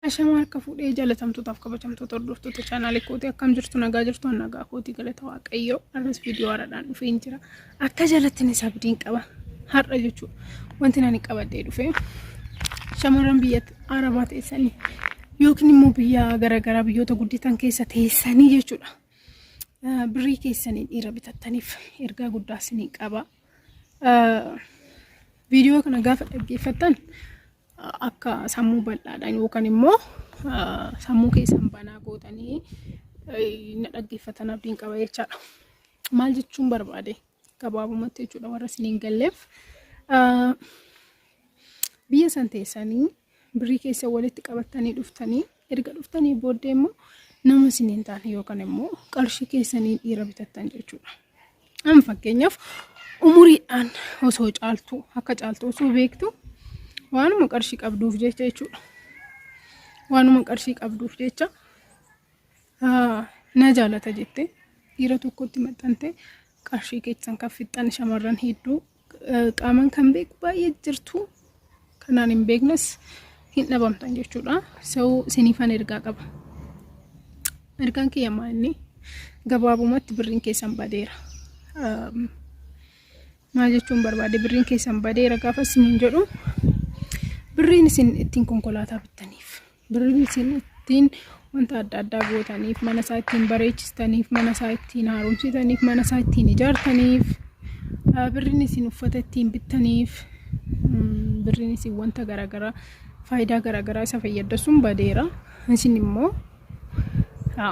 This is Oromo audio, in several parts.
Ashamaa harka fuudhee jaalatamtootaaf kabajamtoota hordoftoota chaanaalii kootii, akkam jirtu? Nagaa jirtu? Nagaa kootii, galata Waaqayyoo. Har'as viidiyoo haaraadhaan dhufee hin jira. Akka jalattinis abdiin qaba. Har'a jechuudha. Wanti ani qabadhee dhufe shamarran biyya Arabaa teessanii yookiin immoo biyya garaagaraa biyyoota guddatan keessa teessanii jechuudha. Birrii keessanii dhiira bitattaniif ergaa guddaa isinii qaba. Viidiyoo kana gaafa dhaggeeffattan akka sammuu bal'aadhaan yookaan immoo sammuu keessan banaa gootanii na dhaggeeffatan abdiin qaba jechaadha. Maal jechuun barbaade gabaabumatti jechuudha, warra isin hin galleef, biyya san teessanii birrii keessa walitti qabattanii dhuftanii, erga dhuftanii booddee immoo nama isin hin taane yookaan immoo qarshii keessanii dhiira bitattan jechuudha. Amma fakkeenyaaf umuriidhaan osoo caaltu, akka caaltu osoo beektu, waanuma qarshii qabduuf jecha jechuudha. Waanuma qarshii qabduuf jecha na jaalata jettee dhiira tokkotti maxxantee qarshii keessan kan fixxan shamarran hedduu qaaman kan beeku baay'ee jirtu, kanaan hin beeknes hin dhabamtan jechuudha. So isiniifan ergaa qaba. Ergaan kiyya maal inni? Gabaabumatti birriin keessan badeera. Maal jechuun barbaade birriin keessan badeera gaafa isiniin jedhu, birriin isin ittiin konkolaataa bittaniif, birriin isin ittiin wanta adda addaa gootaniif, mana isaa ittiin bareechistaniif, mana isaa ittiin haaromsitaniif, mana isaa ittiin ijaartaniif, birriin isin uffata ittiin bittaniif, birriin isin wanta garaagaraa faayidaa garaagaraa isa fayyadda sun badeera. Isin immoo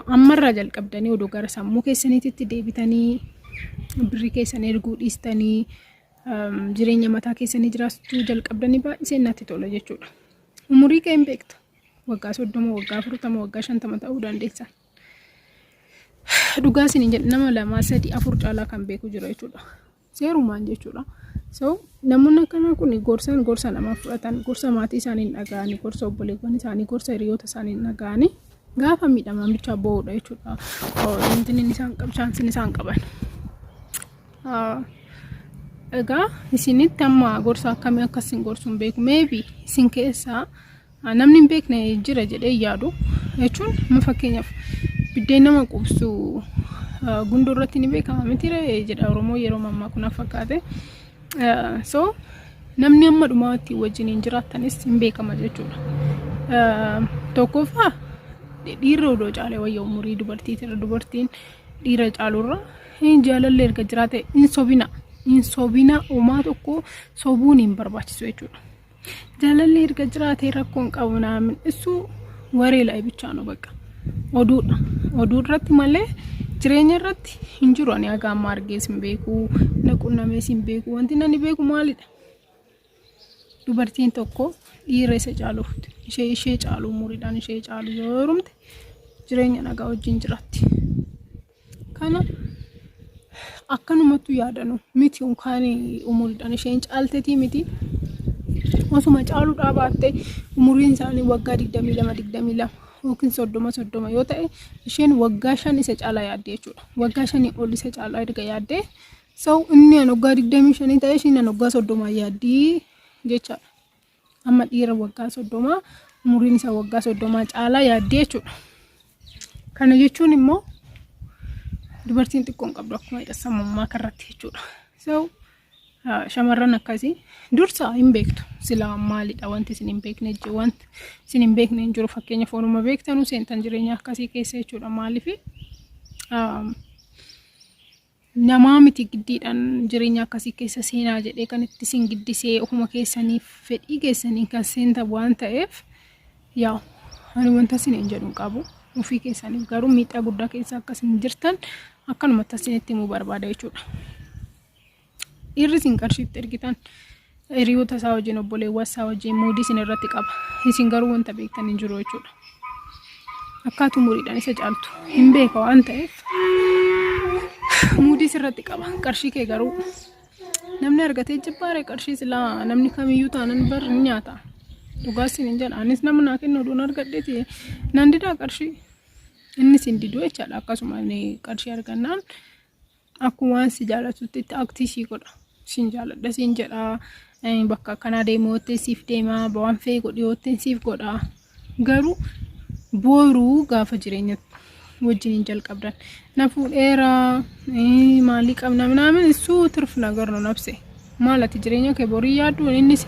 ammarraa jalqabdanii odoo gara sammuu keessaniititti deebitanii, birrii keessan erguu dhiistanii, jireenya mataa keessanii jiraachuu jalqabdanii baay'isee natti tola jechuudha. Umurii kee hin beekta. Waggaa 30, waggaa 40, waggaa 50 ta'uu dandeessa. Dhugaa isin jedhu, nama lama, sadi, afur caalaa kan beeku jira jechuudha. Seerumaan jechuudha. So namoonni akkanaa kun gorsaan gorsa namaa fudhatan, gorsa maatii isaanii hin dhaga'anii, gorsa obboleewwan isaanii, gorsa hiriyoota isaanii hin dhaga'anii, gaafa miidhaman bichaa bo'uudha jechuudha. Wanti inni isaan qaban, chaansiin isaan qaban. Egaa isinitti amma gorsa akkamii akka isin gorsu hin beeku. Maybe isin keessaa namni hin beekne jira jedhee yaadu jechuun, amma fakkeenyaaf biddeen nama quubsu gundoo irratti ni beekama miti jedha Oromoo yeroo ammaa kun fakkaate. So namni amma dhumaatti wajjin hin jiraattanis hin beekama jechuudha. Tokkoffaa, dhiirri odoo caalee wayya umurii dubartiitirra, dubartiin dhiira caalurra. Hin jaalalli erga jiraate hin sobina. Hin sobina, homaa tokko sobuun hin barbaachisu jechuudha. Jaalalli erga jiraate rakkoon qabu naamin isu waree la'e bichaa ነው በቃ oduudha. Oduu irratti malee jireenya irratti hin jiru. Ani haga ammaa argees hin beeku, na qunnamees hin beeku. Wanti nani beeku maalidha? Dubartiin tokko dhiira isa caaluuf, ishee caalu, umuriidhaan ishee caalu yoo heerumte jireenya nagaa wajjin jiraatti. Kana akkanumattu yaadanu miti, yookaan umuriidhaan isheen caaltetii miti. Osuma caaluudhaa baatte, umuriin isaanii waggaa 22, 22 yookiin 30, 30 yoo ta'e, isheen waggaa 5 isa caalaa yaadde jechuudha. Waggaa 5 ol isa caalaa erga yaaddee, so inni an waggaa 25 ta'e, isheen an waggaa 30 yaaddii jechaadha. Amma dhiira waggaa 30, umuriin isaa waggaa 30 caalaa yaaddee jechuudha. Kana jechuun immoo dubartiin xiqqoon qabdu akkuma sammummaa karratti jechuudha. So shamarran akkasii dursa hin beektu. Silaa maalidha wanti isin hin beekne? Wanti isin hin beekne hin jiru. Fakkeenya foonuma beektanuu seentan jireenya akkasii keessa jechuudha. Maaliif namaa miti giddiidhaan jireenya akkasii keessa seenaa jedhee kan itti isin giddisee, ofuma keessaniif fedhii keessaniin kan seentan waan ta'eef, yaa ani wanta isin hin jedhu hin qabu. Ofii keessaniif garuu miidhaa guddaa keessa akka isin jirtan akkanumatti isinitti himuu barbaada jechuudha. Dhiirri isin qarshiitti ergitan hiriyoota isaa wajjin, obboleewwan isaa wajjin muudii isin irratti qaba. Isin garuu wanta beektan hin jiru jechuudha. Akkaatu umuriidhaan isa caaltu hin beeka waan ta'eef muudii sirratti qaba. Qarshii kee garuu namni argatee jibbaare, qarshii silaa namni kamiyyuu taanan bar ni nyaata. Dhugaa isin hin jedha. Anis nama naa kennu oduun argadheeti nan didaa qarshii. Innis hin didu jechaadha. Akkasuma inni qarshii argannaan akkuma waan si jaalatutti itti aktii sii godha. Siin jaaladha siin jedha. Bakka akkanaa deemu yoo siif deema. Waan fe'e godhi yoo siif godha. Garuu booruu gaafa jireenya wajjiniin jalqabdan na fuudheera maalii qabna minaamin issuu tirf nagar no nabse maal ati jireenya kee borii yaaddu innis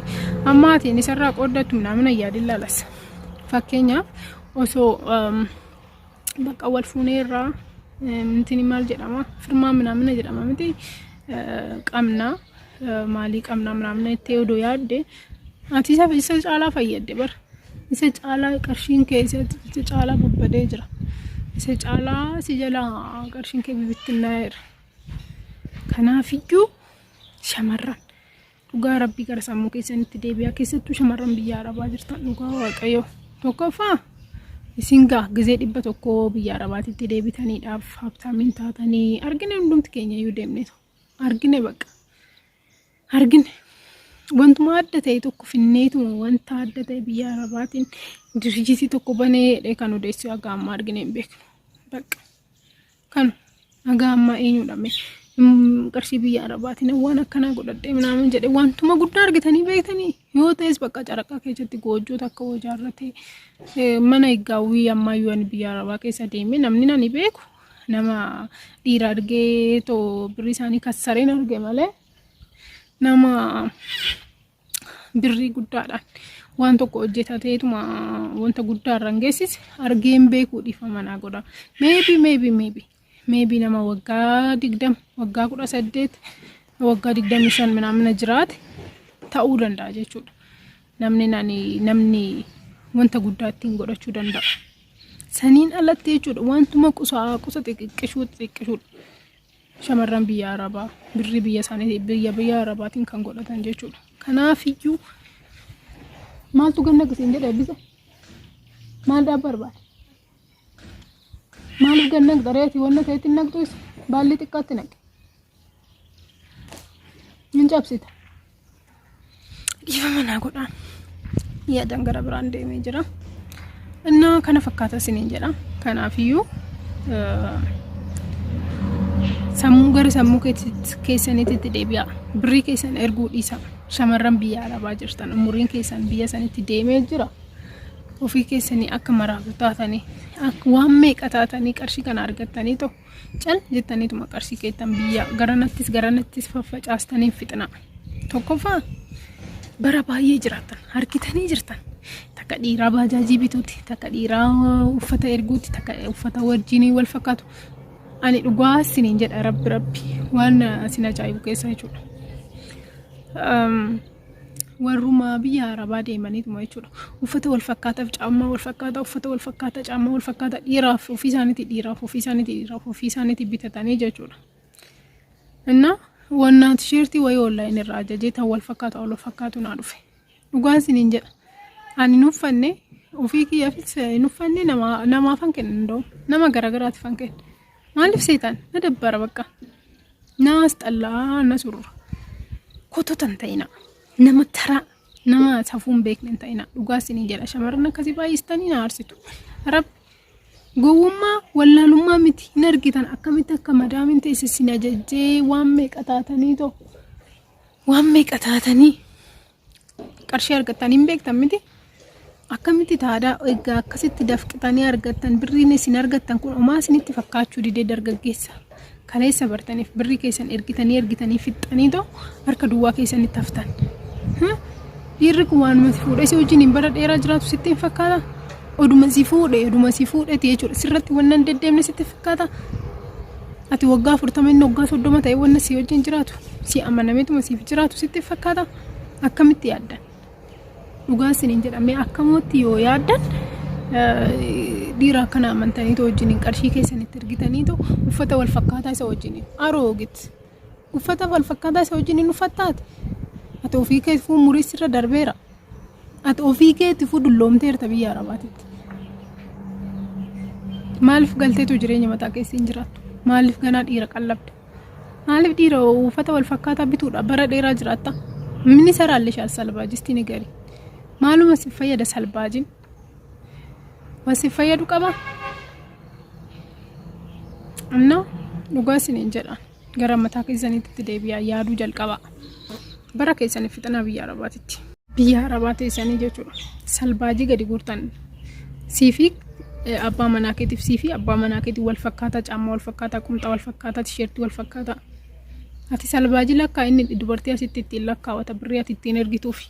amma ati inni isarraa qooddattu minaamin ayyaadin laalas. Fakkeenyaaf osoo bakka wal fuuneerraa intini maal jedhama firmaa minaamina jedhama miti qabna maalii qabna minaamina itti odoo yaadde ati isa caalaa fayyadde bara isa caalaa qarshiin kee isa caalaa babbadee jira isa caalaa si jalaa qarshiin kee bibittinnaa'eera. Kanaafiyyuu shamarran dhugaa rabbii gara sammuu keessanitti deebi'aa keessattuu shamarran biyya arabaa jirtan dhugaa waaqayyo tokkoffaa isin gaa gizee 100 biyya arabaatitti deebitaniidhaaf habtaamiin taatanii argine hundumti keenya iyyuu deemneetu argine bakka argine wantuma adda ta'e tokko finneetuma wanta adda ta'e biyya arabaatiin dirjitii tokko banee jedhee kan odeessu haga ammaa argine hin beeknu bakka Kan haga ammaa eenyudha mee qarshii biyya arabaatiin waan akkanaa godhadhee minaamin jedhe wantuma guddaa argitanii beektanii yoo ta'es bakka caraqaa keessatti goojjoo takka ijaarratee mana eeggaawwii ammayyuu ani biyya arabaa keessa deemee namni nani beeku nama dhiira argee too birrii isaanii kassareen arge malee nama birrii guddaadhaan waan tokko hojjetateetuma wanta guddaa irraan geessise argeen beekuu dhiifama naa godha. Maybe maybe maybe maybe nama waggaa 20 waggaa 18 waggaa 25 minaamina jiraate ta'uu danda'a jechuudha. Namni nani namni wanta guddaa ittiin godhachuu danda'a. Saniin alatti jechuudha wantuma qusaa qusa xixiqqishuu xixiqqishuudha. Shamarran biyya Arabaa birrii biyya isaanii biyya biyya Arabaatiin kan godhatan jechuudha. Kanaafiyyuu maaltu ganna gisiin jedhe eebbise? Maal dhaab barbaade? Maaliif ganna dareeti wanna ta'etti hin naqxu isa? Baalli xiqqaatti naqe. Hin cabsita. Dhiifama naa godhaa. Yaadaan gara biraan deemee jira. Innaa kana fakkaata isiniin jedha. Kanaafiyyuu sammuu gara sammuu keessaniitti deebi'a. Birrii keessan erguu dhiisa. Shamarran biyya arabaa jirtan umuriin keessan biyya sanitti deemee jira. Ofii keessanii akka maraatu taatanii akka waan meeqa taatanii qarshii kana argattanii ta'u cal jettaniituma qarshii keettan biyya garanattis garanattis faffacaastanii fixina. Tokkoffaa bara baay'ee jiraattan harkitanii jirtan. Takka dhiiraa baajaajii bituuti, takka dhiiraa uffata erguuti, takka uffata wajjinii wal fakkaatu. Ani dhugaa isiniin jedha rabbi rabbi waan isin ajaa'ibu keessa jechuudha. Warrumaa biyya arabaa deemaniituma jechuudha. Uffata wal fakkaataaf caammaa wal fakkaataa, uffata wal fakkaataa caammaa wal fakkaataa dhiiraaf ofii isaaniitii dhiiraaf ofii isaaniitii dhiiraaf ofii isaaniitii bitatanii jechuudha. Inna wannaa tisheertii wayii onlaayinii irraa ajajee tan wal fakkaatu wal fakkaatu naa dhufe. Dhugaa isiniin jedha. Ani hin uffanne ofii kiyyaafis hin uffanne nama namaafan kenna danda'u. Nama garagaraatiif han kenna. Maaliif seetaan na dabbara bakka. Naas xallaa na surra. Kotota hin ta'ina. Nama taraa nama safuu hin beekne hin ta'ina. Dhugaa isiniin jedha shamarran akkasii baay'istanii na aarsitu. Rabbi gowwummaa wallaalummaa miti hin argitan akkamitti akka madaamin teesse isin ajajjee waan meeqa taatanii too waan meeqa taatanii qarshii argattan hin beektan miti. Akkamitti taadaa egaa akkasitti dafqitanii argattan birriin isin argattan kun homaa isinitti fakkaachuu didee dargaggeessa. Kaleessa bartaniif birrii keessan ergitanii ergitanii fixxanii too harka duwwaa keessanitti haftan. Dhiirri kun waanuma si fuudhee si wajjin hin bara dheeraa jiraatu sitti hin fakkaata? Oduma si fuudhe oduma si fuudheeti jechuudha. Sirratti wanna hin deddeemne sitti fakkaata? Ati waggaa 40 inni waggaa 30 ta'e wanna si wajjin jiraatu si amanameetuma siif jiraatu sitti fakkaata? Akkamitti yaaddan? Dhugaa isiniin jedha mee akkamootti yoo yaaddan dhiira akkana amantaniitu wajjiniin qarshii keessanitti ergitaniitu uffata wal fakkaataa isa wajjiniin aroogit uffata wal fakkaataa isa wajjiniin uffattaati ati ofii keetifuu umurii sirra darbeera ati ofii keetifuu dulloomteerta biyya arabaatitti maaliif galteetu jireenya mataa keessa hin jiraattu maaliif ganaa dhiira qallabda Maaliif dhiira uffata wal fakkaataa bituudha bara dheeraa jiraatta? Mini saraallishaa salbaajisti ni gari. Maaluma si fayyada salbaajin? Waan si fayyadu qaba? Amma dhugaa isiniin jedha. Gara mataa keessaniitti deebi'aa yaaduu jalqabaa. Bara keessanii fixanaa biyya Arabaatitti. Biyya Arabaa teessanii jechuudha. Salbaajii gadi guurtan. Siifi abbaa manaa keetiif siifi abbaa manaa keetiif wal fakkaataa caammaa wal fakkaataa qumxaa wal fakkaataa tisheertii wal fakkaataa. Ati salbaajii lakkaa inni dubartii asitti ittiin lakkaawata birrii ati ittiin ergituufi.